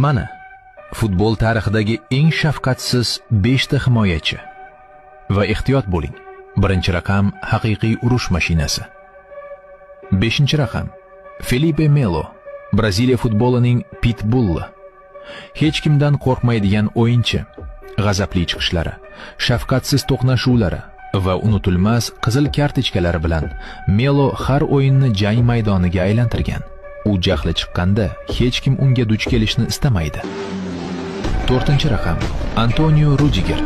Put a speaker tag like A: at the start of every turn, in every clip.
A: Mana futbol tarixidagi eng shafqatsiz 5 ta himoyachi. Va ehtiyot bo'ling. Birinchi raqam haqiqiy urush mashinasi. 5-raqam Felipe Melo, Braziliya futbolining pitbulli. Hech kimdan qo'rqmaydigan o'yinchi. G'azabli chiqishlari, shafqatsiz to'qnashuvlari va unutilmas qizil kartochkalari bilan Melo har o'yinni jang maydoniga aylantirgan. U jahli chiqqanda hech kim unga duch kelishni istamaydi. 4-raqam Antonio Rudiger,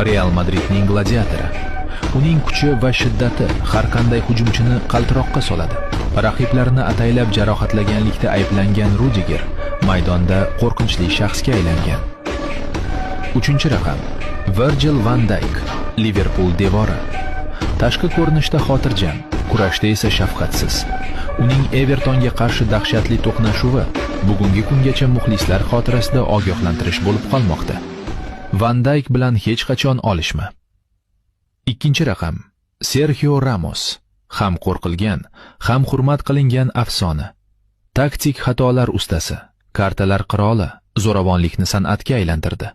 A: Real Madridning gladiatori. Uning kuchi va shiddati har qanday hujumchini qaltiroqqa soladi. Raqiblarini ataylab jarohatlaganlikda ayblangan Rudiger maydonda qo'rqinchli shaxsga aylangan. 3-raqam Virgil van Dijk, Liverpool devori. Tashqi ko'rinishda xotirjam, kurashda esa shafqatsiz. Uning Evertonga qarshi dahshatli to'qnashuvi bugungi kungacha muxlislar xotirasida ogohlantirish bo'lib qolmoqda. Van Dijk bilan hech qachon olishma. 2-raqam Serxio Ramos, ham qo'rqilgan, ham hurmat qilingan afsona. Taktik xatolar ustasi, kartalar qiroli, zo'ravonlikni san'atga aylantirdi.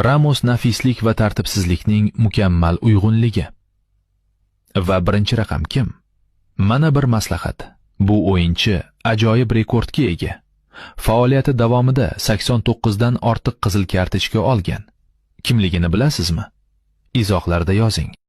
A: Ramos nafislik va tartibsizlikning mukammal uyg'unligi. Va 1-raqam kim? Mana bir maslahat. Bu o'yinchi ajoyib rekordga ega. Faoliyati davomida 89 dan ortiq qizil kartochka olgan. Kimligini bilasizmi? Izohlarda yozing.